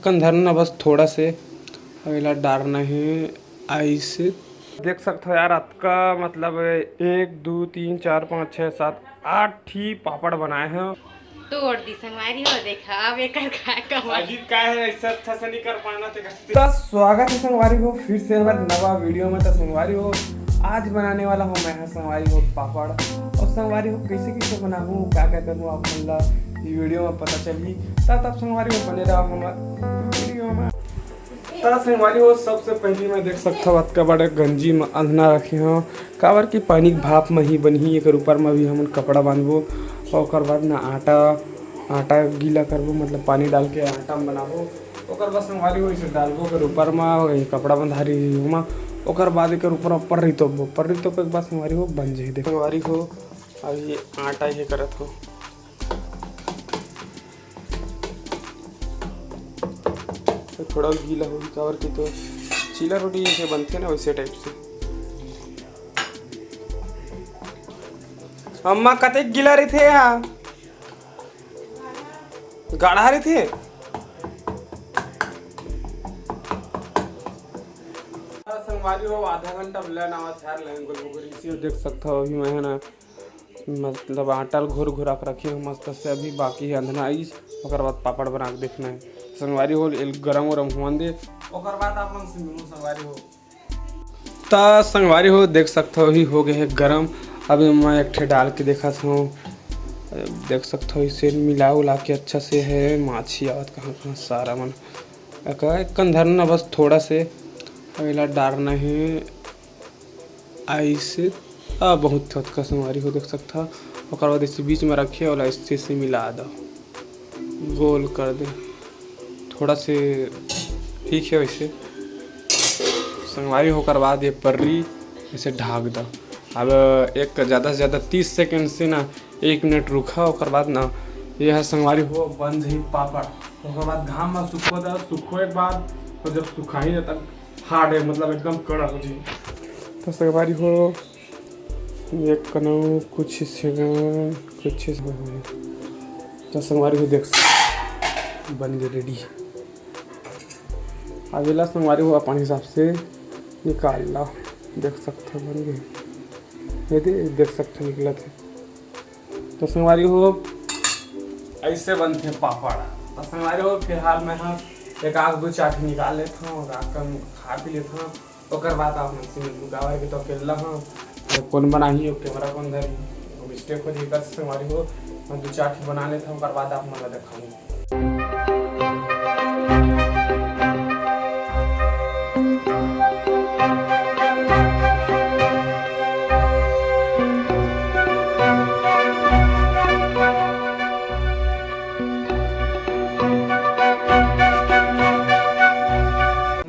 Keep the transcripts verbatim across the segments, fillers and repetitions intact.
ढक्कन धरना बस थोड़ा से, अउ एला डारना हे आइसे। देख सकत हो यार, अतका मतलब एक, दू, तीन, चार, पाँच, छः, सात, आठ ठी पापड़ बनाए हे। तोड़ दी संगवारी हो, देखा अब एकर का कमाल। अजीब का है, ऐसा अच्छा से नहीं कर पाना ते करते। तो स्वागत है संगवारी हो फिर से हमारे नवा वीडियो में। तो संगवारी हो, आज बनाने वाला हूँ मैं है संगवारी हो पापड़। और संगवारी हो कैसे कैसे बनाऊँ, क्या क्या करूँ, आप मन ला ये वीडियो में पता चलही। तब तक संगवारी हो बने रहो हमारे वीडियो में। त संगवारी हो, सबसे पहली मैं देख सकथव अतका बड़े गंजी म अंधना रखे हव, काबर कि पानी के भाप म ही बनही। एकर ऊपर म भी हमन कपड़ा बांधबो, अउ ओकर बाद न आटा, आटा गीला करबो, मतलब पानी डाल के आटा म बनाबो। ओकर बाद संगवारी हो, इसे डालबो एकर ऊपर म, ये कपड़ा बंधारी ओमा, ओकर बाद एकर ऊपर म पर्री तोपबो। पर्री तोपे के बाद संगवारी हो, बन जाही। देख संगवारी हो, अब ये आटा ये करत हो। तो थोड़ा गीला होही, काबर कि तो चीला रोटी जैसे बनथे ना, वैसे टाइप से। अम्मा, कतेक गीला रहिथे या गाढ़ा रहिथे? संगवारी हो, आधा घंटा ले नावा झार लेंगे गोलमुखरी से। देख सकत हो, अभी मैं है ना, मतलब आटा ल घोर घोरा के रखे हूँ मस्त से। अभी बाकी है अंधना आइस, ओकर बाद पापड़ बना के देखना है। संगवारी हो, एल गरम गरम होन दे, ओकर बाद आप मन से मिलूँ संगवारी हो। त संगवारी हो, देख सकत हो, अभी हो गए है गरम। अभी मैं एक ठे डाल के देखत हूँ। देख सकत हो, इसे मिला उला के अच्छा से है। माछी आवत कहाँ कहाँ सारा मन। एका एक कन धरना बस थोड़ा से, अउ एला डारना है आइसे। आ, बहुत थोतका संगवारी हो, देख सकत हो। ओकर बाद इसे बीच में रखे, ओला इसे से मिला दो, गोल कर दे थोड़ा से। ठीक है वैसे संगवारी हो। ओकर बाद ये पर्री इसे ढाक दो। अब एक ज़्यादा से ज़्यादा तीस सेकंड से ना एक मिनट रुका, ओकर बाद ना ये है संगवारी हो बन जाही पापड़। ओकर बाद घाम में सुखो दो, सुखो एक बाद, और जब सुखाही ना तब हार्ड है, मतलब एकदम कड़ा हो जाही। तो संगवारी हो, एक कनऊ कुछ सेकंड, कुछ सेकंड। तो संगवारी हो देख, बन गए रेडी। अब एला संगवारी हो अपन हिसाब से निकाल ला। देख सकत हो बन गए, ये दे, देख सकत हो निकलत है। तो संगवारी हो, ऐसे बनथे पापड़। तो संगवारी हो, फिलहाल मैं हा एक आध दो चाट निकाल लेत हूँ, रात का खा पी लेत हूँ, ओकर बाद आप मन से मिलूँ। काबर के तो अकेला हूँ, तो कौन बनाही, वो कैमरा कौन धरी, वो मिस्टेक हो जाही। संगवारी हो, मैं दो चाट बना लेत हूँ, ओकर बाद आप मन ला दिखाऊँ।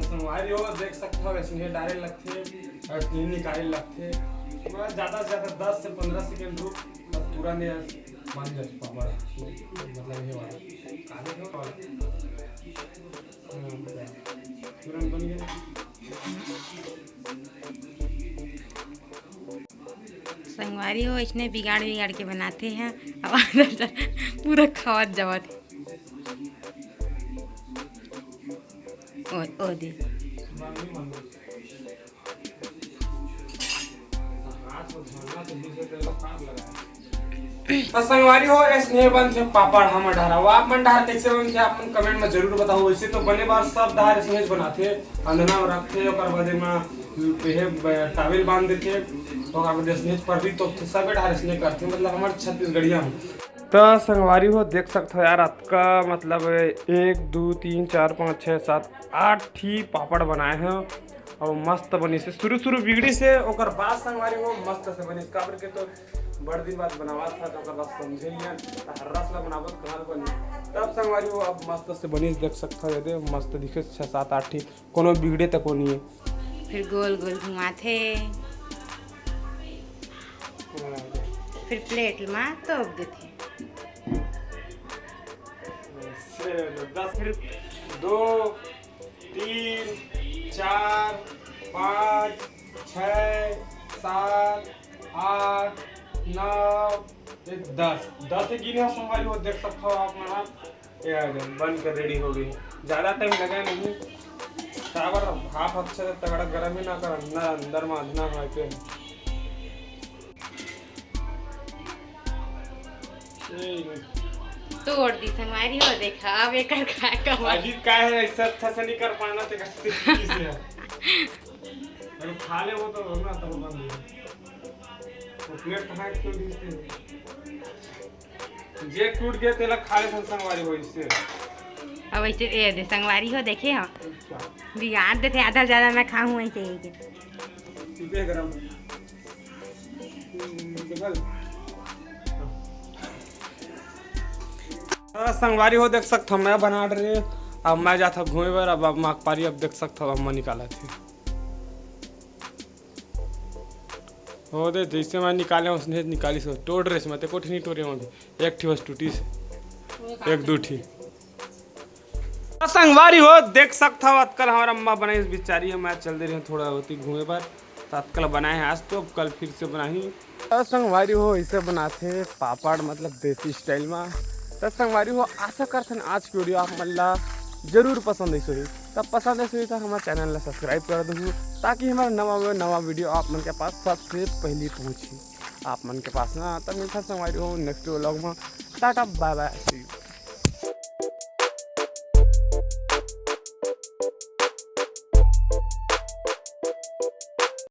संगवारी हो, देख सकत हो, इसने डाले लगथे और तीन निकाले लगथे। थोड़ा ज़्यादा से ज़्यादा दस से पंद्रह सेकंड रुक, तब तुरंत ये बन जाए पापड़। मतलब ये वाला। काले हो वाला। हाँ, तुरंत बन गया। संगवारी हो, इसने बिगाड़ बिगाड़ के बनाते हैं, अब पूरा खावत जावत है। ओ, ओ दे। तो संगवारी हो, ऐसने बनथे पापड़ हमर डहर। वो आप मन डहर कैसे बनथे, आप मन कमेंट में जरूर बताओ। वैसे तो बने बार सब डहर ऐसने बनाथे, अंधना में रखथे, ओकर बाद एमा एहे ब-, टावेल बांध देथे, ओकर बाद ऐसने पर्री तोपथे, सब डहर ऐसने करथे, मतलब हमर छत्तीसगढ़िया में। त संगवारी हो, देख सकत हो यार, अतका मतलब एक, दू, तीन, चार, पाँच, छः, सात, आठ ठी पापड़ बनाए हैं। अउ मस्त बनिस हे। शुरू शुरू बिगड़िस हे, ओकर बाद संगवारी हो मस्त से बनिस। काबर के तो बड़ दिन बाद बनावत था, तो ओकर बाद समझे नइ आन, त हर रस ला बनाबो त कहाँ ले बनी। तब संगवारी हो अब मस्त से बनिस, देख सकत हो, ये दे मस्त दिखे, छह सात आठ ठी, कोनो बिगड़े तक नइ हे। फिर गोल गोल घुमाथे, फिर प्लेट मा तोप देथे। से दस, फिर दो, तीन, चार, पाँच, छः, सात, आठ, नौ, ये दस। दस के गिने हो संगवारी हो, देख सकत हो आप मन ह। ये आ गए, बन के रेडी हो गई। ज्यादा टाइम लगा नहीं, काबर भाप अच्छा से तगड़ा गरम ही ना कर, अंदर, अंदर में अधना होए के। ए, तोड़ दी संगवारी हो, देखा अब एकर का कमाल। अजीत का है, ऐसा अच्छा से नहीं कर पाना ते करते किसी से। अगर खा ले वो तो होना तब बंद है। वो प्लेट कहाँ है, क्यों दी थे? जे टूट गया तेला खा ले सन संगवारी हो इससे। अब ऐसे ए दे संगवारी हो, देखे हो? अच्छा। बिगाड़ देते, आधा ज्यादा मैं खाऊं ऐसे ही के। ठीक है, गरम। हम्म, डबल। हाँ, संगवारी हो, देख सकत हो, मैं बना रहे, अब मैं जात हूँ घूमे बर। अब, अब माँ पारी, अब देख सकत हो, अब मैं निकालत हे। हो दे, जैसे मैं निकाले, उसने निकाली सो, टोड़ रहे से, मैं ते कोठी नहीं टोरे हूँ अभी, एक ठी बस टूटी से, एक दू ठी। तो संगवारी हो, देख सकत हो, अतकल हमारा अम्मा बनाई बिचारी, हम आज चल दे रहे हैं थोड़ा होती घूमे बर, तो अतकल बनाए हैं आज, तो कल फिर से बनाही। तो संगवारी हो, इसे बनाथे पापड़, मतलब देसी स्टाइल में। तो संगवारी हो, आशा करथन आज की वीडियो आप मन ला जरूर पसंद आई होही। तब पसंद आई होही तो हमारे चैनल ला सब्सक्राइब कर दू, ताकि हमारा नवा नवा वीडियो आप मन के पास सबसे पहले पहुँची आप मन के पास ना। तब मिलता संगवारी हो नेक्स्ट व्लॉग में। टाटा, बाय बाय, सी यू।